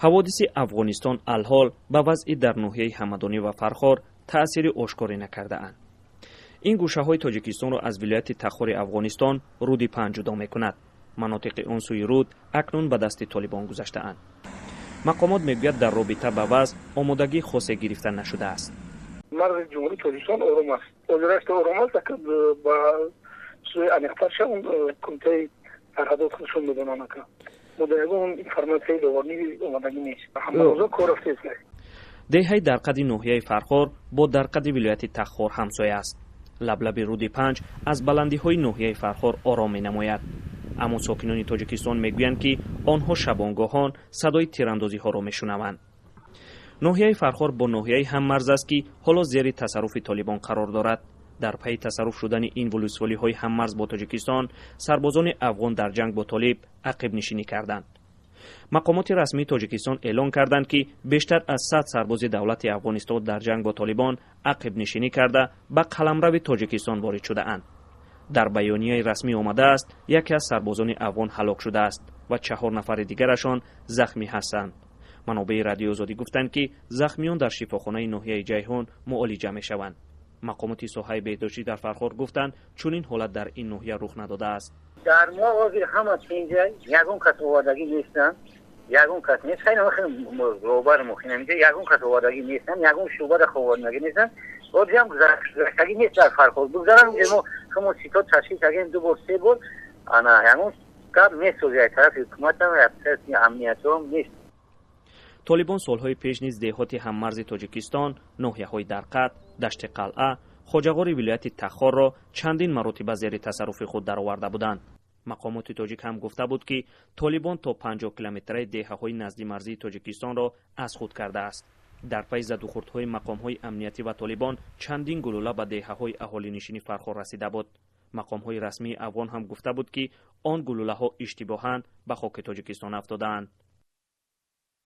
Ҳаводиси Афғонистон алҳол ба вазъи дар ноҳияи Ҳамадонӣ ва Фархор таъсири ошкоре накардаанд. Ин гӯшаҳои Тоҷикистонро аз вилояти Тахори Афғонистон руди Панҷ ҷудо мекунад. Манотиқи он сӯи руд акнун ба дасти Толибон гузаштаанд. Мақомот мегӯяд, дар робита ба вазъ омодагии хосе гирифта нашудааст. Марзи Ҷумҳурии Тоҷикистон ором аст, озирашта ором аст. Ака, ба сӯи аниқтарша он кумитаи сарҳадот худшон медонанд. Ака, мо дар ягон информатсияи иловагӣ омадагӣ нест, ҳамарӯза кор рафтааст. Деҳаи Дарқади ноҳияи Фархор бо Дарқади вилояти Тахор ҳамсоя аст. Лаблаби руди Панҷ аз баландиҳои ноҳияи Фархор ором менамояд, аммо сокинони Тоҷикистон мегӯянд, ки онҳо шабонгоҳон садои тирандозиҳоро мешунаванд. Ноҳияи Фархор бо ноҳияи ҳаммарз аст, ки ҳоло зери тасарруфи Толибон қарор дорад. Дар пайи тасарруф шудани ин вулусволиҳои ҳаммарз бо Тоҷикистон, сарбозони афғон дар ҷанг бо Толиб ақибнишинӣ карданд. Мақомоти расмии Тоҷикистон эълон карданд, ки бештар аз 100 сарбози давлати Афғонистон дар ҷанг бо Толибон ақибнишинӣ карда, ба қаламрави Тоҷикистон ворид шудаанд. Дар баёнияи расмӣ омадааст, яке аз сарбозони афғон ҳалок шудааст ва чаҳор нафари дигарашон захмӣ ҳастанд. Манобеи Радиои Озодӣ гуфтанд, ки захмиён дар шифохонаи ноҳияи Ҷайҳун муолиҷа мешаванд. Мақомоти соҳаи беҳдоштӣ дар Фархор гуфтанд, чунин ҳолат дар ин ноҳия рух надодааст. Дар мо ҳозир ҳама тинҷа, ягон кас овардагӣ нестанд, ягон кас нест. Хеле робар мухинам, ягон кас овардагӣ нестанд, ягон шӯъбада овардагӣ нестанд. Ҳозирам гузаштагӣ нест дар Фархор. Бигзарам, мо шумо ситод ташкил кардем ду бор, се бор, ана ягон гап нест. Ҳозир аз тарафи ҳукуматам, аз тарафи амниятам нест. Толибон солҳои пеш низ деҳоти ҳаммарзи Тоҷикистон, ноҳияҳои Дарқад, Дашти Қалъа, Хоҷағори вилояти Тахорро чандин маротиба зери тасарруфи худ дароварда буданд. Мақомоти тоҷик ҳам гуфта буд, ки Толибон то 50 километраи деҳаҳои наздимарзии Тоҷикистонро аз худ кардааст. Дар пайи задухӯрдҳои мақомҳои амниятӣ ва Толибон чандин гулӯла ба деҳаҳои аҳолинишини Фархор расида буд. Мақомҳои расмии афғон ҳам гуфта буд, ки он гулӯлаҳо иштибоҳан ба хоки Тоҷикистон афтодаанд.